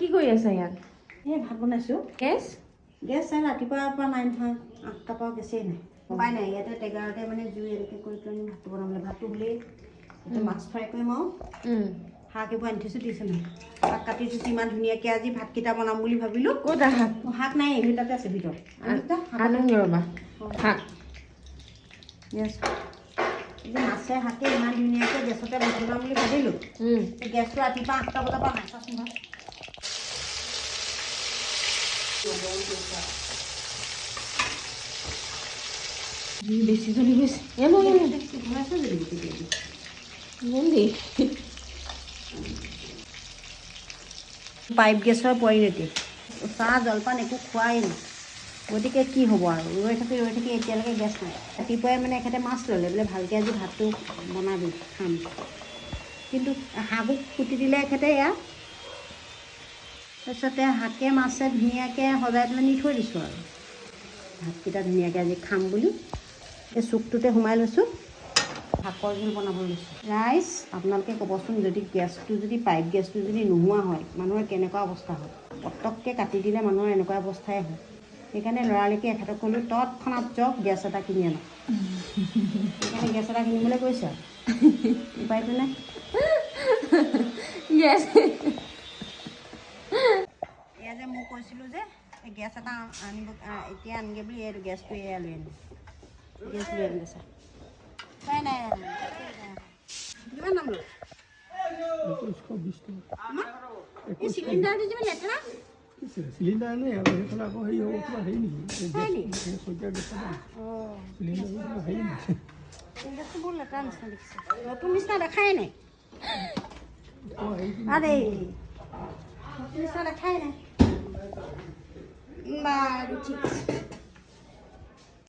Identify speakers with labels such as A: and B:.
A: কি কৰি আছা ইয়াত?
B: এই ভাত বনাইছোঁ।
A: গেছ?
B: গেছ এই ৰাতিপুৱাৰ পৰা নাই নহয়, 8টাৰ পৰা গেছেই নাই। উপায় নাই, ইয়াতে টেগাৰতে মানে জুই এনেকৈ কৰি পেলাই ভাতটো বনাবলৈ। ভাতটো হ'লেই এতিয়া মাছ ফ্ৰাই কৰিম আৰু শাক এইবোৰ আনি থৈছোঁ, দিছোঁ নহয়, শাক কাটি থৈছোঁ ইমান ধুনীয়াকৈ। আজি ভাতকেইটা বনাম বুলি ভাবিলোঁ।
A: ক'ত শাক?
B: শাক নাই, সেই তাতে আছে ভিতৰত।
A: আনোগে ৰ'বা শাক।
B: গেছ এই যে মাছে শাকে ইমান ধুনীয়াকৈ গেছতে ভাত বনাম বুলি ভাবিলোঁ। গেছটো ৰাতিপুৱা 8টা বজাৰ পৰা নাই, চাচোন বাৰু।
A: জুই বেছি জ্বলি গৈছে। জলদি।
B: পাইপ গেছৰ পৰিণতি, চাহ জলপান একো খোৱাই নাই। গতিকে কি হ'ব আৰু, ৰৈ থাকি ৰৈ থাকি এতিয়ালৈকে গেছ নাই। ৰাতিপুৱাই মানে এখেতে মাছ ল'লে, বোলে ভালকৈ আজি ভাতটো বনাবি, খাম। কিন্তু হাঁহো কুটি দিলে এখেতে এয়া। তাৰপিছতে শাকে মাছে ধুনীয়াকৈ সজাই পেলাই নি থৈ দিছোঁ আৰু ভাতকেইটা ধুনীয়াকৈ আজি খাম বুলি এই চুকটোতে সোমাই লৈছোঁ। শাকৰ জোল বনাব লৈছোঁ। ৰাইজ, আপোনালোকে ক'বচোন, যদি গেছটো যদি পাইপ গেছটো যদি নোহোৱা হয়, মানুহৰ কেনেকুৱা অৱস্থা হয়? পটককৈ কাটি দিলে মানুহৰ এনেকুৱা অৱস্থাই হয়। সেইকাৰণে লৰালৰিকৈ এখেতক ক'লোঁ, তৎক্ষণাত যাওক, গেছ এটা কিনি আনক। সেইকাৰণে গেছ এটা কিনিবলৈ কৈছে আৰু উপায়টো নাই।
A: গেছ।
B: এয়া যে মই কৈছিলোঁ যে এই গেছ এটা আনিব, এতিয়া আনগে বুলি, এইটো গেছটো এয়া লৈ আনিম, গেছ লৈ আনিলে ছাৰ। উপায় নাই। কিমান দাম ল'লে?
C: 2120 টকা।
B: এই চিলিণ্ডাৰটো যিমান লেতেৰা।
C: চিলিণ্ডাৰ নে সেইফালে আকৌ হেৰি হ'ব, কিবা হেৰি নেকি?
B: হয় নি?
C: শইকীয়া গেছ।
B: অঁ।
C: চিলিণ্ডাৰ কিবা হেৰি নেকি?
B: চিলিণ্ডাৰটো বহুত লেতেৰা নিচিনা দেখিছে, নতুন নিচিনা দেখাই নাই।
C: অঁ, হেৰি।
B: আৰে, নতুন নিচিনা দেখাই নাই। বাৰু, ঠিক আছে।